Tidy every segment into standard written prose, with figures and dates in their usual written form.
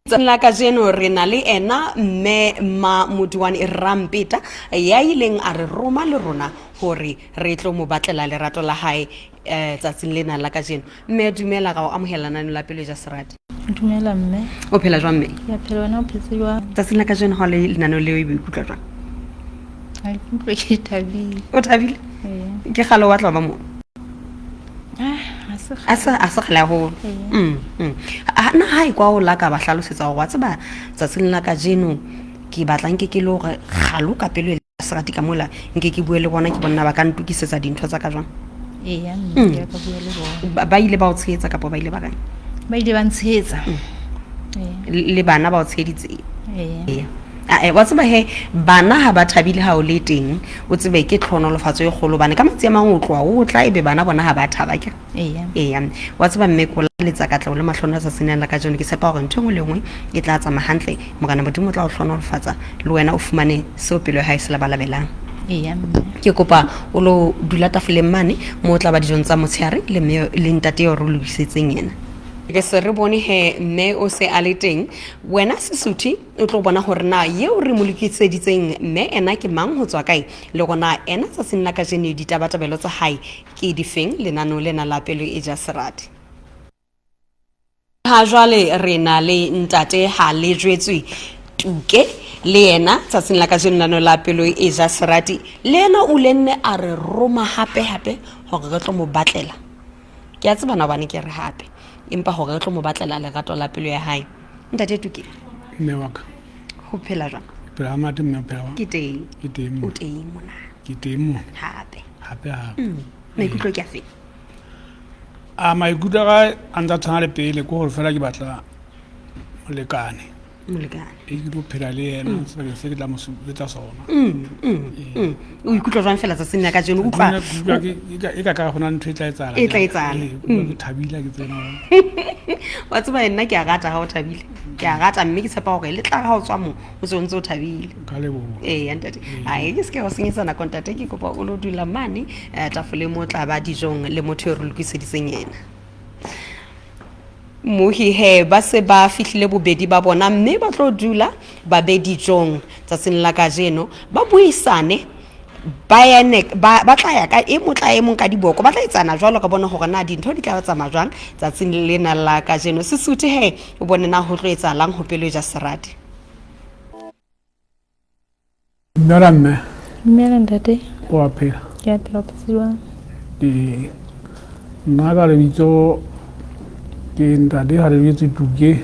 Tsatsing la kajeno re na le ena mme Mmamoduane Rampeta ya ileng a re roma le rona hore re tlo mo batlela lerato la hae um tsatsing lena la kajeno. Mme dumela, ra o amohela nano la pelo ja serati. Dumela mme. O phela jwang mme? Ke a phela, wena o phetse jwang? Tsatsing la kajeno ha le lenaneo leo e be o ikutlwa jwang? Ha ke utlwe ke thabile. O thabile? Ee. Ke kgale o batla ho ba moo? Ah, a se kgale haholo. Na ha e kwa o la ka ba hlalosetsa gore wa tseba tsatsing la kajeno ke batla nke ke le gore galo ka pelo e serati ka mola nke ke bue le bona, ke bonna ba ka ntokisetsa dintho tsa ka jwang? Eya mme, ke ka bua le bona. Ba ile ba o tshehetsa kapa ba ile ba reng? Ba ile ba ntshehetsa. Le bana ba o tsheheditse? Ee. Ae, wa tseba he bana ha ba thabile ha o le teng, o tsebe ke tlhonolofatso e kgolo, bane ka matsi a mang o tloha o tla ebe bana bona ha ba thaba ke. Eya. Eya, wa tseba mme ko letsa katleho le mahlono a tsatsing la kajeno. Ke tshepa hore ntho e nngwe le nngwe e tla tsamaya hantle. Morena Modimo o tla o hlonolofatsa le wena o fumane seo pelo ya hae se labalabelang. Eya mme. Ke kopa o lo dula tafoleng mane mo o tla ba dijong tsa motshehare le mme le ntate eo re o lokisetseng yena. Re se re bone he mme o se a le teng. Wena Sesotho o tlo bona hore na yeo re mo lokiseditseng mme ena ke mang, ho tswa kae, le gona ena tsatsing la kajeno ditabatabelo tsa hae ke difeng lenaneo lena la pelo e ja serati. Ha jwale re na le ntate ha le jwetswe Tuke le yena tsatsing la kajeno lenaneo la pelo e ja serati, le yena o lenne a re roma hape hape hore re tlo mo batlela. Ke a tseba na hobane ke re hape, empa hore re tlo mo batlela lerato la pelo ya hae. Ntate Tuke. Mme wa ka. Ho phela jwang? Phela monate mme, o phela jwang? Ke teng. Ke teng mo. O teng mona. Ke teng mo. Hape. Hape hape. Maikutlo ke afe? A maikutlo a ka a ntse a tshwana le pele, ke hore fela ke batla molekane. Molekane. E ke tlo phela le yena sebakeng se ke tla mo etsa sona. O ikutlwa jwang fela tsatsing la kajeno? Utlwa. E ka ka gona ntho e tla etsahala. E tla etsahala. Ke thabile ke tsena. Wa tseba nna ke a rata ha o thabile. Ke a rata mme ke tshepa hore le tla ha o tswa mo o tse o ntse o thabile. Ka leboha. Ee ntate. Ai ke se ke go senyetsa nako ntate, ke kopa o lo dula mane tafoleng mo tla ba dijong le motho eo re lokiseditseng yena. Mohi he ba se ba fihlile bobedi ba bona mme ba tlo dula ba be dijong tsatsing la kajeno, ba buisane ba ene ba tla ya ka e motla e mong ka diboko, ba tla etsana jwalo ka bona hore na dintho di tla tsamaya jwang tsatsing lena la kajeno. Sesuthe he o bone na ho tlo etsahalang ho pelo ja serati. Dumela mme. Dumela ntate. O a phela? Ke a phela, o phetse jwang? Ee. Nna ka lebitso ke ntate ha lebitso Tuke.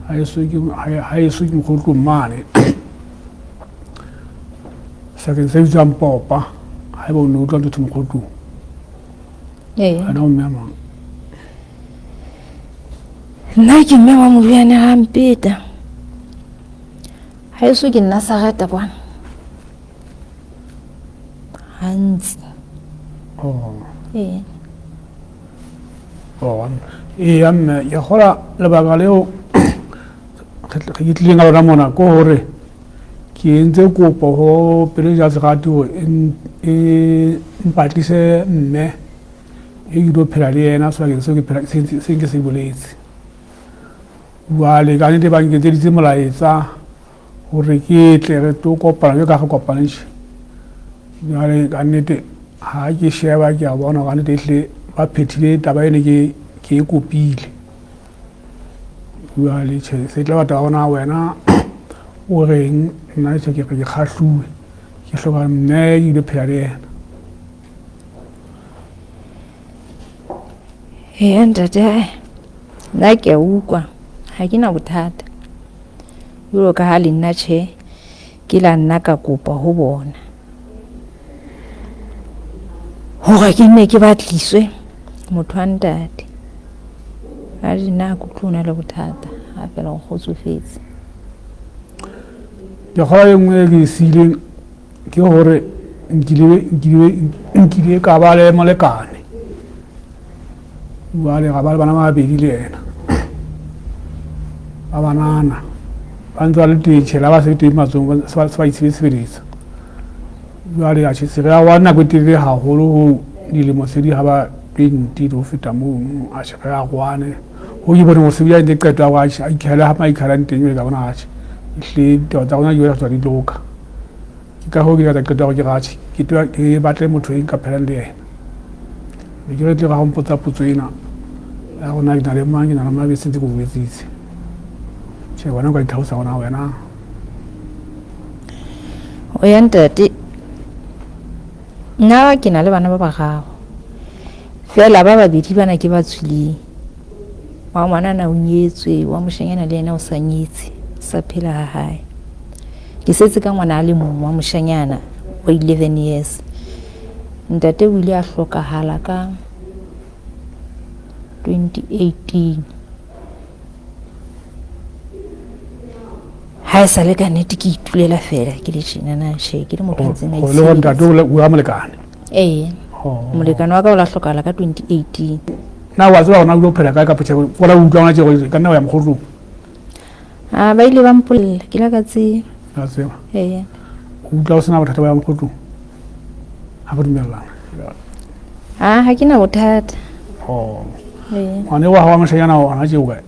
Ha eso ke mokgotlong mane. Sebakeng se bitswang Popa. Ha eba o ne o utlwa ntho mokgotlong. Ee. Ana o mme mang? Nna ke mme wa Moriane Rampeta. Haeso ke nna Sareta kwana. Gantsi. Oh. Ee. Oh. Ee mme ke gola lebaka leo ke tlileng ka lona mona ke gore ke entse kopo go pele ja serati gore e mpatlise mme e ke tlo phela le yena sebakeng seo ke phela se ke se boletse. Jwale ka nnete ba nketseditse molaetsa gore ke tle re tlo kopana jalo ka re kopane tje. Jwale ka nnete ha ke sheba ke a bona ka nnete ehlile ba phethile taba ene ke ke e kopile. Jwale tjhe se tla batla bona wena o reng, nna tjhe ke re ke kgahluwe ke hloka mme ke ilo phela le yena. Eya ntate, nna ke a utlwa ha ke na bothata. Jwalo ka ha le nna tjhe ke la nna ka kopa ho bona hore ke nne ke batliswe motho wa ntate. A re nna ha ke utlwe ho na le bothata ha fela o kgotsofetse. Ke kgolwa e nngwe e ke e siileng ke gore nkile ka ba le molekane, jwale ga ba le bana ba babedi le ena ba banana ba ntse ba le teng tjhe la ba se teng matsong se ba itshebeletsa. Jwale atjhe se re ya wa nako e telele haholo ho dilemo se di ha ba 20 le ho feta mono, atjhe re ya rwane Ho ke boneng gore se bile a entse qeto ya gore a ikhele ga ma ikhalang teng jale ka bona atjhe ehlile ditaba tsa rona di tswa di loka. Ke ka hoo ke ka etsa qeto ya gore ke re atjhe ke ke batle motho e nka phelang le yena. Be ke re tle ga o mpotsa potso ena ya gore na ke na le mang, ke na le mang, be sentse ke o jwetsitse. Tjhe, wena o ka itlhalosa gore na wena. O ya ntate, nna ke na le bana ba bararo, fela ba babedi bana ke ba tswileng. Wa ngwanana o nyetswe, wa moshanyana le yena o sa nyetse, sa phela ha hae. Ke setse ka ngwana a le mong wa moshanyana wa 11 years. Ntate o ile a hlokahala ka 2018. Ha e sa le ka nnete ke itulela fela ke le tjena na tjhe ke le motho a ntseng a le gore ntate o bua molekane. Ee, molekane wa ka o la hlokala ka 2018. Na wa tseba gona o ile go phela kae kapa tjhe ola utlwa gona tje gore ka nna wa ya mogotlong? A ba ile ba mpolelela, ke la ka tseba. Ka tseba. Ee. O utlwa o sena bothata ba ya mogotlong? Ha ba dumellana. A ha ke na bothata. Oh. Ee. Ngwane wa hao wa moshanyana ona tje o kae?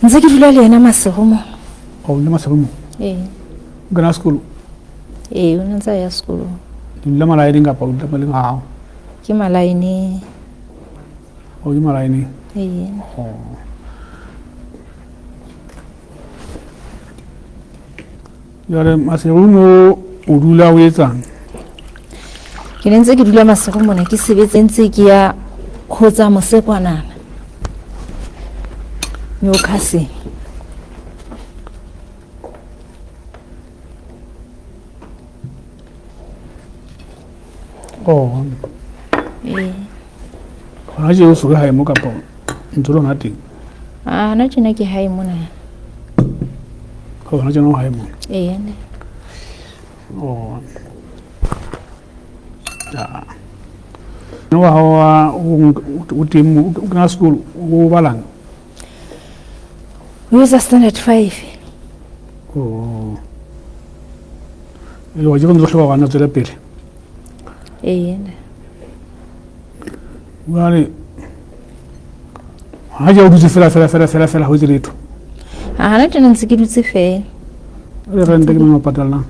Ntse ke dula le yena Masego mo. O le Masego mo? Ee. O kena sekolo? Ee, o ne ntse a ya sekolong. O dula malaeneng kapa o dula maleng a gago? Ke malaeneng. O ke malaeneng? Ee. Oh. Jale Masego mo o dula o etsang? Ke ne ntse ke dula Masego mona ke sebetse ntse ke ya ho tsa mosekwanana Newcastle. Oh. Ee. Gona je o soke hae mo kapa ntse le hona teng? Ah, hona tjena ke hae mona. Hona tjena o hae mona? Ee. Oh. Ja. Wa hao wa o teng mo o kena sekolo o balang? O etsa standard 5. Oh. E le gore ke ntse hloka gore a tswele pele. Ee. Jwale ha ke o dutse fela fela fela fela fela ha o etse letho. A hana tjena ntse ke dutse fela. Le rente ke mang o patalang?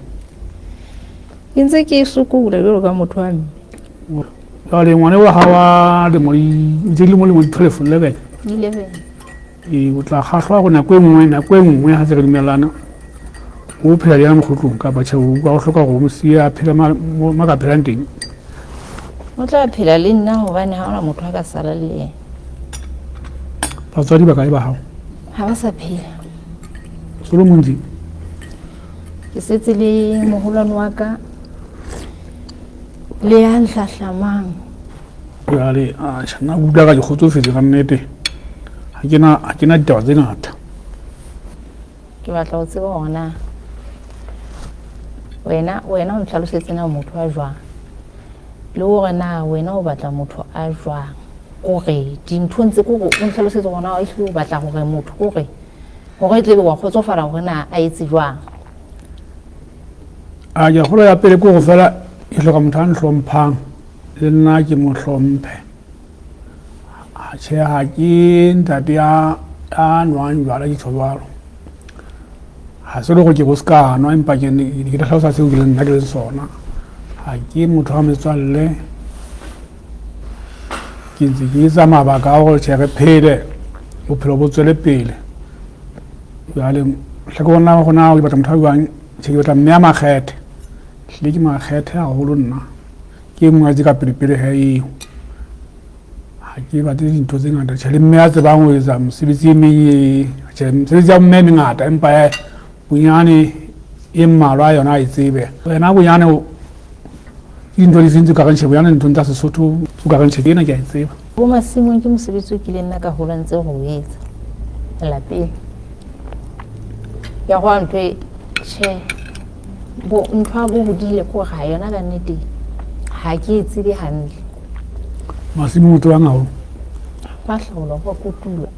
Ke ntse ke sokola jwalo ka motho wa mme. Jwale ngwane wa hao wa lemo ntse le mo lemo di 12 11. 11. Ee, o tla kgahlwa go nako e nngwe nako e nngwe ha se re dumellana o phela le yena mokgotlong kapa tjhe o utlwa o hloka gore o mo siye a phela ma ka phelang teng. O tla phela le nna hobane ha hona motho a ka sala le yena. Batswadi ba kae ba hao? Ha ba sa phela. Solo montsi? Ke setse le moholwane wa ka le ya nhlahlamang. Jwale atjha nna ke utlwa ka ke kgotsofetse ka nnete. Ha ke na ha ke na ditaba tse ngata. Ke batla ho tseba hore na wena wena o ntlhalosetse na motho a jwang, le hore na wena o batla motho a jwang. Kore dinthong tse kore o ntlhalosetse hore na ehlile o batla hore motho kore hore e tlebe wa kgotsofala hore na a etse jwang. A ke kgolo ya pele ke gore fela ke hloka motho a nhlomphang le nna ke mo hlomphe. Tjhe ha ke ntate ya a nwang jwala ke tjho jwalo. Ha se le gore ke go ska nwa empa ke ke tla hlalosa seo ke leng nna ke leng sona. Ha ke motho wa metswalle. Ke ntse ke etsa mabaka a gore tjhe re phele bophelo bo tswele pele. Jwale hle ke bona gona ke batla motho a jwang, tjhe ke batla mme a makgethe. Hlile ke makgethe haholo nna. Ke e nngwe ya tse ka pelepele he eo. Ha ke batle dintho tse ngata. Tjhe le mme a tsebang ho etsa mosebetsi e meng e tjhe mesebetsi ya mme e mengata empa bonyane e mmalwa yona a e tsebe. Wena bonyane ke dintho di feng tse ka reng tjhe bonyane nthong tsa Sesotho tse ka reng tjhe ena ke a e tseba. Bo masimong ke mosebetsi o kileng nna ka hola ntse go etsa lapeng. Ya go ntho e tjhe bo ntho a bo hodile ko ga yona ka nnete ha ke e tsebe hantle. Masimong o tsebang haholo? Ba hlaola ba kotula.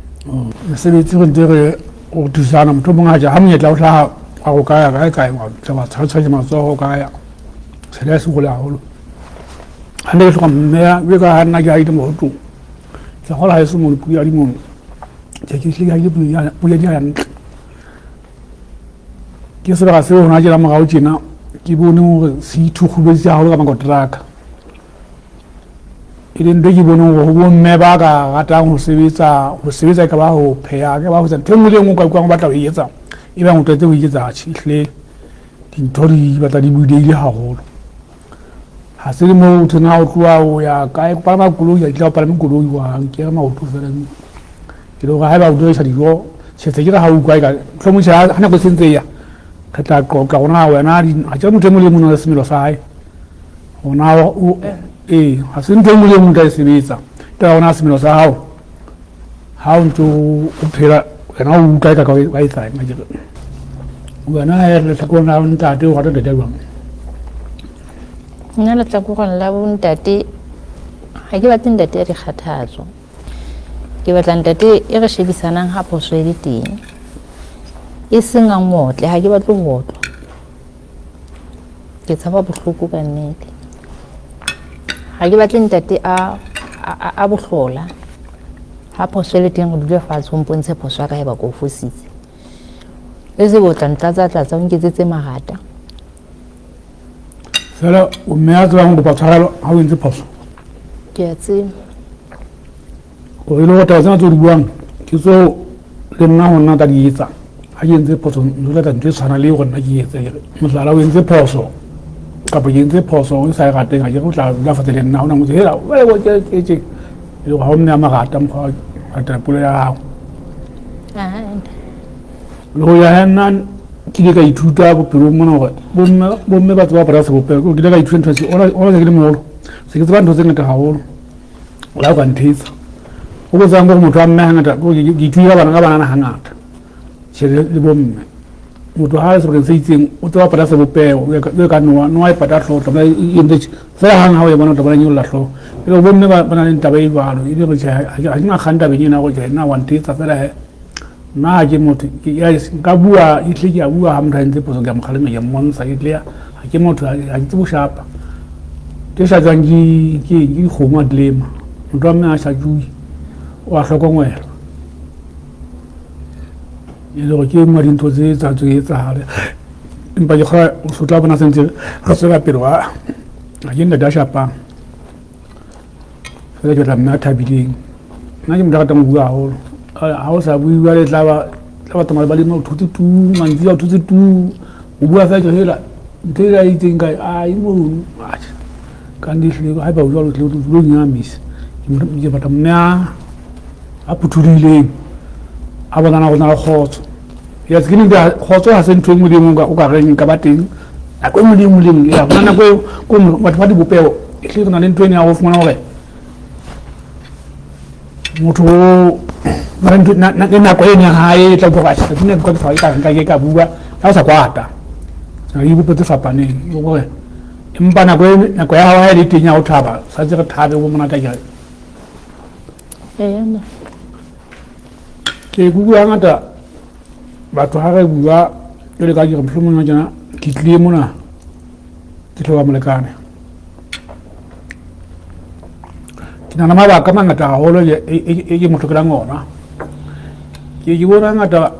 Mesebetsi re ntse re o thusana motho o mongwe ha ja ha monyetla o hlaha wa go kaya kae kae wa tla wa tshwara matsogo o kaya. Tshele ya sekole haholo. Ha ne ke hloka mme ya ka ha nna ke a ile mohotlong. Ke gola haeso mono pula di mono. Tjhe, ke hlile ha ke puo di hantle. Ke sebaka seo hona tjena morao tjena ke bone hore se ithukgubeditse haholo ka makotraka. E leng ntho e ke boneng hore ho bomme ba ka ratang ho sebetsa, ho sebetsa e ka ba ho pheha, e ka ba ho etsa ntho e nngwe le e nngwe o ka utlwang o batla ho e etsa, e bang o tlwaetse ho e etsa, atjhe ehlile dintho di batla di bulehile haholo. Ha se le moo thweng ha o tloha o ya kae, o palama koloi, ha ke tla o palame koloi hohang, ke ema maoto feela. Ke le hore haeba o dirisa dijo, tjhe se ke re ha o utlwa eka mohlomong tjhe ha nako e sentse e ya, re tla qoqa hore na wena ha ke re motho e mong le e mong o na le semelo sa hae. Hore ee, ha se ntho e nngwe le e nngwe o tla e sebetsa. Taba ya hore na semelo sa hao ha o ntso o phela wena o utlwa eka ka etsa eng akere. Wena he lehlakoreng la ntate o rata ntate a jwang? Nna lehlakoreng la bontate ha ke batle ntate ya dikgathatso. Ke batla ntate e re shebisanang ha phoso e le teng. E seng a ngotle, ha ke batle ho otlwa. Ke tshaba bohloko ka nnete. Ha ke batle ntate a a bohlola. Ha phoso e le teng re dule fatshe o mpontshe phoso ya ka haeba ke o fositse. E se o tla ntlatsa tlatsa o nketsetse marata. Fela o mme a tsebang ho kopa tshwarelo ha o entse phoso. Ke a tseba. Gore e le gore taba tsena tse o di buang ke tseo le nna go nna ka di etsa. Ha ke entse phoso ntho tla ntho e tshwana le gore nna ke etse. Mohlala o entse phoso kapa ke entse phoso o sa e rateng ha ke re o tla dula fatshe le nna ha ona motho hela ke e le gore ha o mme a marata mokgwa wa latela polo ya gago. Le go ya nna ke ile ka ithuta bophelong mona gore bomme ba tseba pata sebopego. Ke ile ka ithuta ntho tse ona se ke le moholo se ke tseba ntho tse ngata haholo. Le ha o ka nthetsa o botsang gore motho wa mme hangata ke ithutile ka bana ka banana hangata tjhe le bomme motho ha a le sebakeng se itseng o tseba pata sebopeho jwalo ka noa noa e pata hlooho tla bona e entse fela hang ha o e bona o tla bona e nyolla hlooho jwale bomme ba na le taba e jwalo e le gore tjhe ha ke na kgang tabeng ena gore tjhe nna wa ntetsa fela he nna ha ke motho nka bua ehlile ke a bua ha motho a entse phoso ke a mo kgalema ke a mmontsha ehlile ha ke motho ha ke tsebe ho shapa ke shajwang ke ke dikgomo a dilema motho wa mme ha shajuwe o a hlokomela e le gore ke e nngwe ya dintho tse tsa tse etsagale empa ke kgora o tla bona sentse re tswela pele wa ga ke ntate a shapang fela ke batla mme a thabileng nna ke motho a ratang go bua haholo ha o sa bue jwale tla ba tla ba tsamaya ba le o thotse tu mantswe a thotse tu o bua fela ke hela ntho e a itseng kae a e mono atjhe ka nnete ehlile haeba o jwalo o tlo nyahamisa ke batla mme a phuthollohileng a bonana go na le kgotso yes ke nnete kgotso ha se ntho e nngwe le e nngwe o ka reng ka ba teng nako e nngwe le e nngwe le e nngwe ya gona nako eo ko batho ba dibopego ehlile re na le ntho ene ya go fumana gore motho le nako ene ya hae e tla utlwa gore ke nako ke ka nka ke ka bua ha o sa kwata na le dibopo tse fapaneng gore empa nako e nako ya hao ha e le teng ya ho thaba santse re thabe bo monate akere ke kuku hangata batho ha re bua jwale ka ke re mohlomong tjena ke tlile mona ke hloka molekane ke na le mabaka a mangata haholo e ke mo hlokelang ona ke ke bona ngata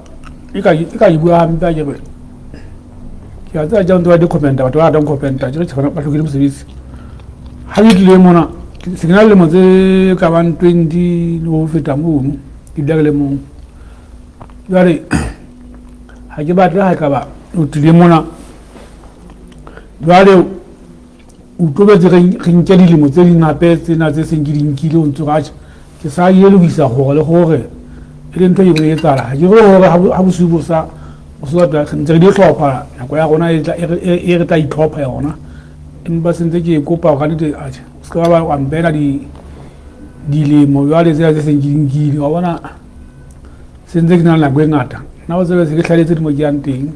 e ka e ka bua hampe ke re ke a tseba jang ba di-commenta batho ba ratang commenta ke re ba hlokile mosebetsi ha ke tlile mona se ke na le lemo tse ka bang 20 le ho feta mono ke dula ke le mong jwale ha ke batle ha e ka ba o tlile mona jwale o tlobetse re nke dilemo tse ding hape tsena tse seng ke di nkile o ntse atjhe ke sa ile lokisa gore le gore e le ntho e e etsahala ha ke re gore ha bosiu bo sa o se batla ntse re di hlopha nako ya rona e re tla itlhopha yona empa sentse ke e kopa gore kannete atjhe o se ka ba wa mpela dilemo jwale tsena tse seng ke di nkile wa bona sentse ke na le nako e ngata nna o tsebe se ke hlaletse mo ke yang teng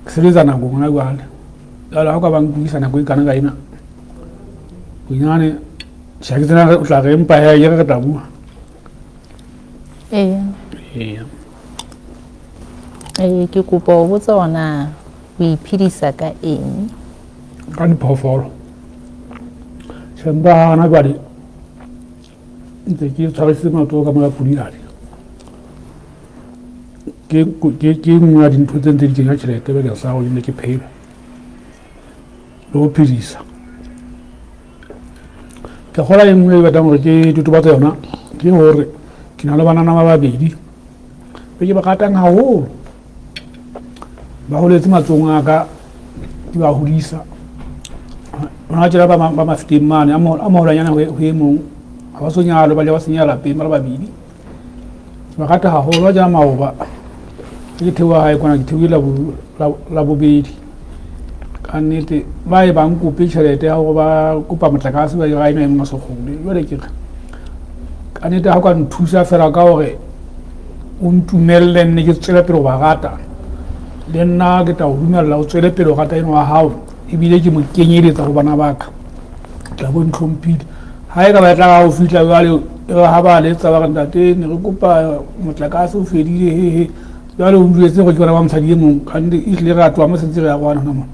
ke sebetsa nako gona jwale jwale ha o ka ba nkuisa nako e kana ka ena bonyane tjhe ke tsena o tla re empa he ke re re tla bua ee ee ee ke kopa ho botsa hore na o iphedisa ka eng ka diphoofolo tjhe empa hana jwale ntse ke tshwarisitse matsoho ka mora pudilane. Ke ke nngwe ya dintho tse ntse di kenya tjhelete bakeng sa hore ke nne ke phele le ho phedisa. Ke kgola e nngwe e batlang hore ke totobatse yona ke hore ke na le banana ba babedi be ke ba ratang haholo. Ba holetse matsohong a ka, ke ba hodisa. Hona tjena ba Mafeteng mane, a moholwanyana ho e mong ha ba so nyalwe, ba ja ba senyeha lapeng ba le babedi. Ke ba rata haholo. Ba ja maoba ke theoha hae kwana, ke theohile Labobedi. Ka nnete ba e ba nkope tjhelete ya hore ba kopa motlakase ba ena e mong a so kgone. Jwale ke re ka nnete ha o ka nthusa feela ka hore o ntumelle nne ke tswele pele ho ba rata, le nna ke tla o dumella o tswele pele ho rata enwa wa hao, ebile ke mo kenyeletsa ho bana ba ka, tla bo ntlhomphile. Ha e ka ba e tla ha o fihla jwale ha ba letsa ba re ntate ne re kopa motlakase o fedile hehe, jwale o njwetse hore ke bana ba mosadi e mong, ka nnete ehlile re a tloha mo sentse re arohana hona mona,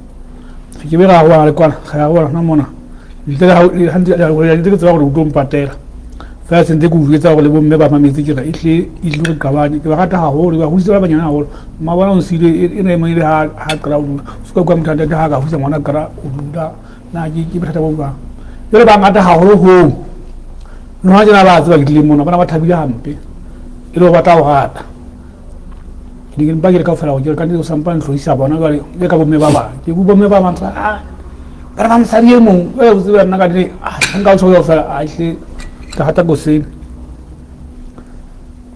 re ke be ra arohana le kwana, re arohana hona mona ntle le ntse ke tseba gore o tlo mpatela fela, sentse ke o jwetsa gore le bomme ba mametse, ke re ehlile ehlile re qabane. Ke ba rata haholo, ke ba hodisitse ba banyane haholo. Mma bona o nsile ena e mong e le ha qala ho dula, o se ka utlwa motho a ntate ha ka hodisa ngwana qala ho dula, na ke bothata bo jwang? Jwale ba ngata haholo hoo le hona tjena ba tseba ke tlile mona, bona ba thabile hampe e le ho batla ho rata. Ke ne ke mpa ke le kaofela hore ke re ka nnete o sampa ntlhoisa bona jwale le ka bomme ba bang, ke bomme ba bang ah ba re ba mosadi e mong jwale o tsebe nna ka nnete nka o tjho kaofela a ehlile ke hata kosene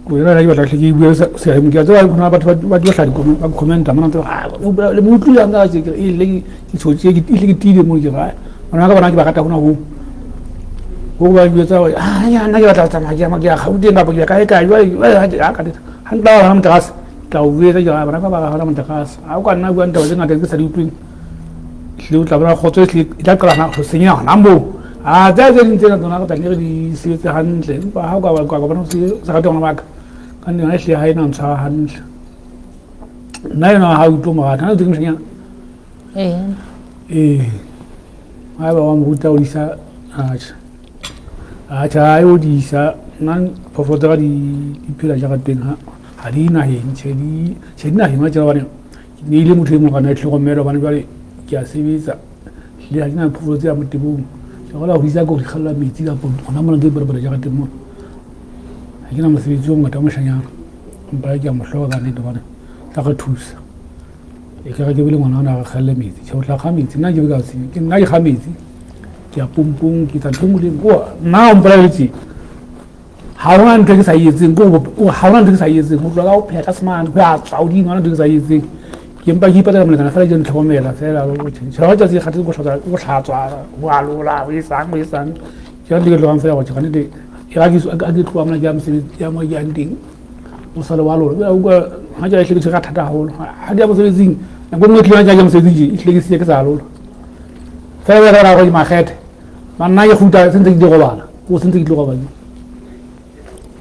wena ke batla hle ke bue seemo. Ke a tseba hona batho ba tlohla ba commenta mona ntse le mo utlwile nka ke ile ke tshotse ke ile ke tiile mo ke ra bona ka bona ke ba rata hona ho ho ba jwetsa hore ah ya nna ke batla ho tsamaya ke ya ke ya Gauteng kapa ke ya kae kae jwale jwale ha ka ha ntla hona motlakase tla o jwetsa ke ra bona ka ba hona motlakase ha o ka nna bua ntaba tse ngata ke sa di utlweng hlile o tla bona kgotso e hlile e tla qala ho senyeha hona moo. A tsa tse ding tsena tsona re tla nne re di sebetse hantle, empa ha o ka ka bona o sa rate ngwana wa ka ka nnete yona ehlile ha e na ntshwara hantle. Nna ena ha o tlo mo rata ha o moshanyana ee haeba wa mo ruta o isa atjha atjha ha e o di isa nna phoofolo tsa ka di phela jarateng ha di naheng tjhe di tjhe di naheng wa tjena hobane ke neile motho e mong kana e tlhokomelo hobane jwale ke a sebetsa hlile ha ke na phoofolo tse ya motebong ke gola go isa ko di kgalla metsi kapo gona mona ke borobora jarateng mona ha ke na mosebetsi o mongata wa moshanyana empa ke a mo hloka ka nnete hobane tla re thusa e ka re ke bele ngwana ona a re kgalle metsi tjhe o tla kga metsi nna ke be ka ke nna ke kga metsi ke ya pompong ke tsa ntho e nngwe le e nngwe nna o mpolelletse Ha hona ntho e ke sa e etseng, ko ha hona ntho e ke sa e etseng, ho tloha ka ho pheha tlase mane, ho ya tswa hodimo, ha hona ntho e ke sa e etseng. Ke mpa ke ipatlela molekane fela ke ntlhokomela fela. Tjhe, ha tsatsi kgathetse ko hlatswa, ho alola, ho etsang, ho etsang. Ke yona ntho e ke tlogang fela gore tjhe, kannete e ra ke tloha mona ke ya mosebetsi, ya mo ke yang teng, o sale wa lola. Jwale utlwa ha ke ehlile ke tshwere ka thata haholo. Ha ke ya mosebetsing, nako e nngwe e tlile ha ke ya mosebetsing tje, ehlile ke siya ke sa alola. Fela jwale ka hore ke makgethe. Manna ke kgutla sentse ke tlo robala, ko sentse ke tlo robala.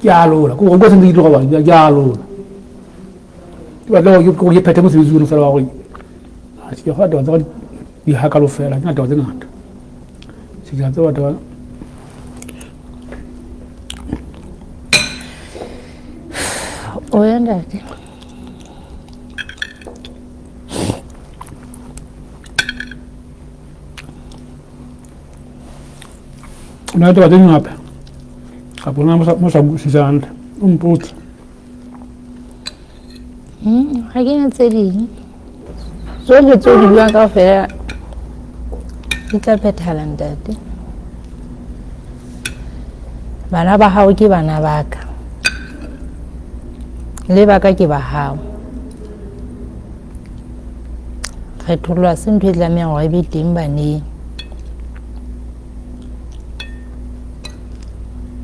Ke a lola, ko ko sentse ke tlo robala, ke a lola. Ke batla gore ke phethe mosebetsi ono fela wa gore a se ke go taba tsa di hakalo fela, ke na taba tse ngata. Se ke tseba taba O ya ntate. O na le taba tse dingwe gape gape o na mo sa utlwisisa hantle o mpotse. Ga ke na tse ding, tsohle tse o di buang kaofela di tla phethahala ntate. Bana ba hao ke bana ba ka, le ba ka ke ba hao. Kgethollo ha se ntho e tlamehang hore e be teng baneng.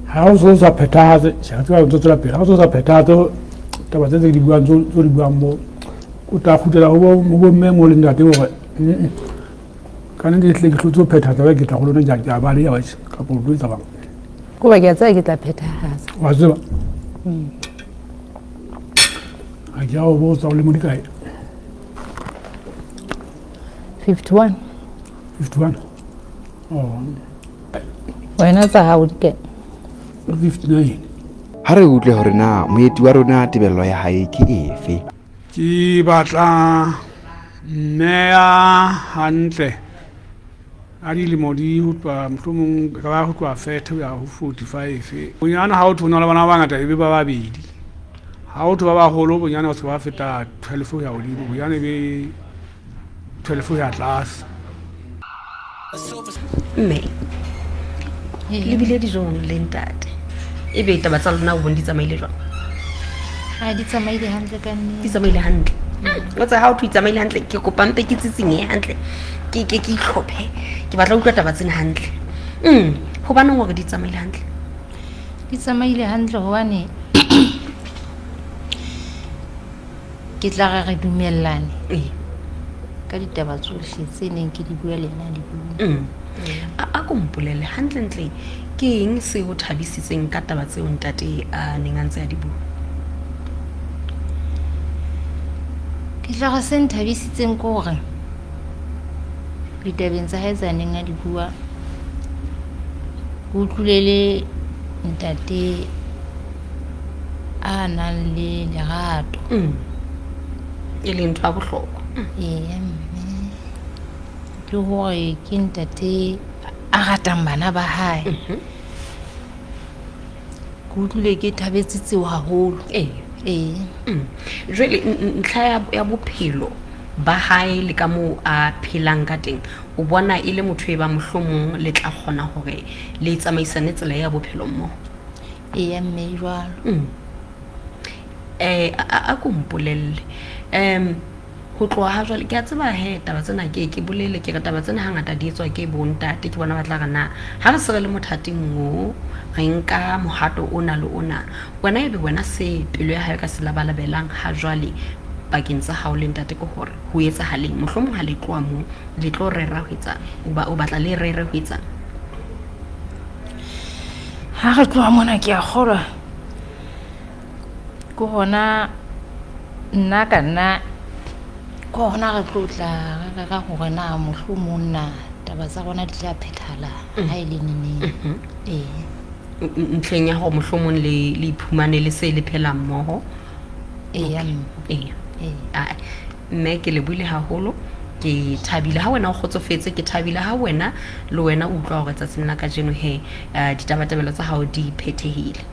Ha o so sa phethahatse, tjhe, tseba o ntso tswela pele. Ha o so sa phethahatse taba tse tse di buang tse di buang mo, o tla kgutlela ho bo mme mo le ntate hore ka nnete ehlile ke hlotse ho phetha taba e ke tla go lona ke a baleha wa kapa o tlo etsa bang. Koba ke a tseba ke tla phethahatsa. Wa tseba? Ha ke a o botsa o lemo di kae? 51. 51. Oh. Wena tsa hao di kae? 59. Ha re utlwe hore na moeti wa rona tebello ya hae ke efe. Ke batla mme ya hantle a dilemo di ho tloha mohlomong ka ba ho tloha 30 ho ya ho 45. Bonyane ha o thwe ho na le bana ba bangata e be ba babedi. Ha o thwe ba baholo bonyane ba se ba feta 12 ho ya hodimo, bonyane e be 12 ho ya tlase. Mme le bile dijong le ntate e be taba tsa lona o bone di tsamaile jwang? Ha di tsamaile hantle ka nnete. Di tsamaile hantle. O tsa ha o thwe tsamaile hantle ke kopa mpe ke tsitsinye hantle. Ke ke ke itlhophe. Ke batla utlwa taba tsena hantle. Hobaneng hore di tsamaile hantle? Di tsamaile hantle hobane ke tla re re dumellane ka ditaba tsohle tse neng ke di bua le yena di bua. A ko mpolelle hantlentle ke eng se o thabisitseng ka taba tseo ntate a neng a ntse a di bua? Ke tla re se nthabisitseng ke hore ditabeng tsa hae tsa neng a di bua, ke utlwile le ntate a nang le lerato. E leng ntho ya bohlokwa. Eya mme, le hore ke ntate a ratang bana ba hae. Ke utlwile ke thabetse tseo haholo. Ee. Jwale ntlha ya bophelo ba hae le ka moo a phelang ka teng, o bona e le motho e ba mohlomong le tla kgona hore le tsamaisane tsela ya bophelo mmoho? Eya mme, jwalo. A ko mpolelle. Ho tloha ha jwale ke a tseba he taba tsena ke bolele ke re taba tsena hangata di etswa ke bontate, ke bona ba tla re na ha re se re le mothating o re nka mohato ona le ona, wena ebe wena se pelo ya hae ka se labalabelang ha jwale pakeng tsa hao le ntate ke hore ho etsahaleng? Mohlomong ha le tloha moo le tlo rera ho etsang? O batla le rere ho etsang? Ha re tloha mona ke a kgolwa ke hona nna ka nna ke hona re tlo tla re rera hore na mohlomong na taba tsa rona di tla phethahala ha e le neneng. Ee. Ntlheng ya hore mohlomong le iphumane le se le phela mmoho. Eya mme. Eya. Ee. Ae, mme ke lebohile haholo, ke thabile ha wena o kgotsofetse, ke thabile ha wena le wena o utlwa hore tsatsing la kajeno he ditabatabelo tsa hao di phethehile.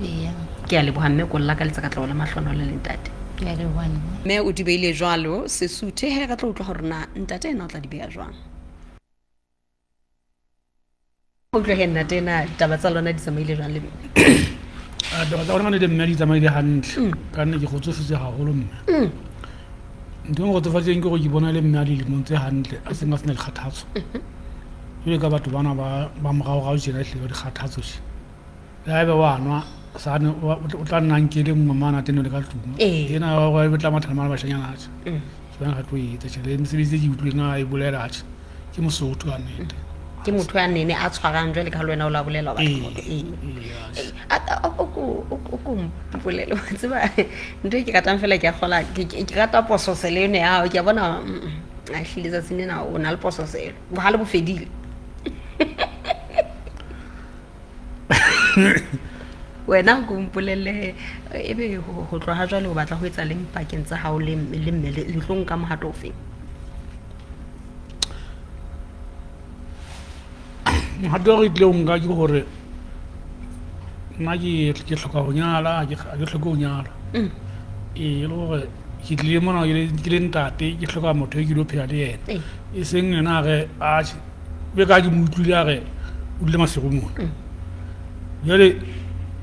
Eya. Ke a leboha mme, ko lla ka letsa katleho le mahlohonolo le ntate. Ke a leboha mme. Mme o di beile jwalo Sesuthe, he re tlo utlwa hore na ntate ena o tla di beha jwang. Utlwa he ntate ena taba tsa lona di tsamaile jwang le mme? Taba tsa rona le mme di tsamaile hantle. Ka nne ke kgotsofetse haholo mme. Ntho e nkgotsofatseng ke hore ke bona le mme a dilemong tse hantle, a seng a sena dikgathatso. Jwale ka batho bana ba moraorao tjena ehlile ba dikgathatso tje. Le haeba wa nwa, sane o tla nna nkele nngwe mane a teng le ka tlung. Ena o tla matha le mane bashanyana tje. Ke bona re tlo etsa tje. Le mesebetsi e ke utlwileng a e bolela tje. Ke Mosotho ka nnete. Ke motho ya nene a tshwarang jwale ka ha le wena o la bolela wa batla hore ee. O ko mpolele, wa tseba ntho e ke ratang fela ke a kgola, ke rata pososelo eno ya hao, ke a bona, a ehlile tsatsing lena o na le pososelo, bohale bo fedile. Wena o ko mpolelle ebe ho tloha ha jwale o batla ho etsa leng pakeng tsa hao le mme, le tlo nka mohato ofeng? Mohato o re tlileng ho nka ke hore nna ke hloka ho nyala, ha ke hloke ho nyalwa. Ee, e le hore ke tlile mona ke le ntate, ke hloka motho e ke ilo phela le yena. E seng yena a re atjhe, be ka ke mo utlwile a re o dule Maseru mona. Jwale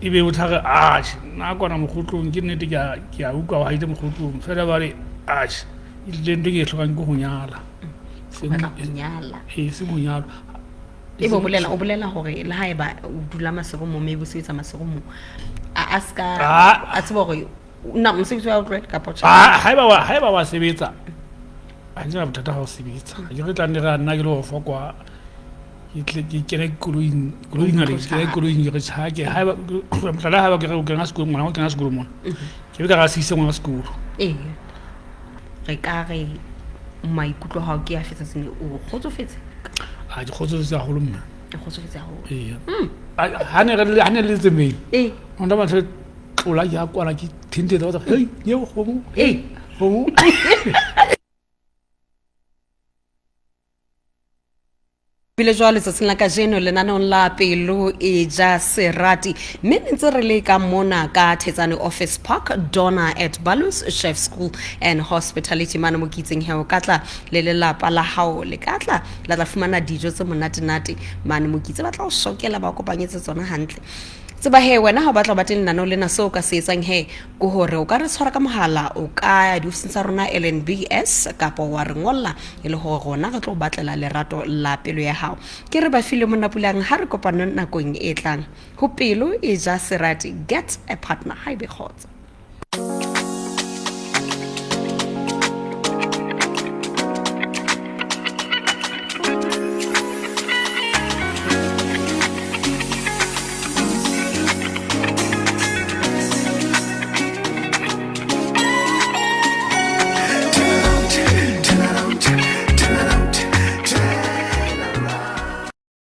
ebe o tla re atjhe, nna kwana mokgotlong ke nnete ke a utlwa wa haile mokgotlong, feela jwale atjhe, ehlile ntho e ke e hlokang ke ho nyala. O batla ho nyala. Ee, seng ho nyalwa. Ebe o bolela hore le haeba o dula Maseru moo, maybe o sebetsa Maseru moo, a ska, a tseba hore na mosebetsi wa o tlohela kapa tjhe? Haeba wa sebetsa, ha ke na bothata ha o sebetsa. Ha ke re tla nne re nna ke le ho fokwa, ke tle ke kene koloing, koloing ha le, ke kene koloing ke re tjhake. Haeba, mohlala haeba ke re o kena sekolo, ngwana o kena sekolo mona. Ke be ka re a se ise ngwana sekolo. Ee. Re ka re maikutlo a hao ke a fetsa tsene, o kgotsofetse? Ha ke kgotsofetse haholo mme. O kgotsofetse haholo. Ee. Ha ne re le ha ne le tsemeng. Ee. Nna ba tlola ke ya kwana ke thintetsa ba hei eo kgomo. Ee. Kgomo. Bile jwale tsatsing la kajeno lenaneong la Pelo e ja Serati, mme ne ntse re le ka mona ka Thetsane Office Park, Donna at Balus Chef School and Hospitality mane mo ke itseng he o ka tla le lelapa la hao, le ka tla la tla fumana dijo tse monatenate mane mo ke itse ba tla o sokela ba kopanyetse tsona hantle. Tseba he wena ha o batla ho ba teng lenaneo lena, seo o ka se etsang he ke hore o ka re tshwara ka mohala, o ka ya diofising tsa rona LNBS kapa wa re ngolla e le hore rona re tlo batlela lerato la pelo ya hao. Ke re ba file monna Pulang, ha re kopane nakong e tlang ho Pelo e ja Serati. Get a partner, ha ebe kgotso.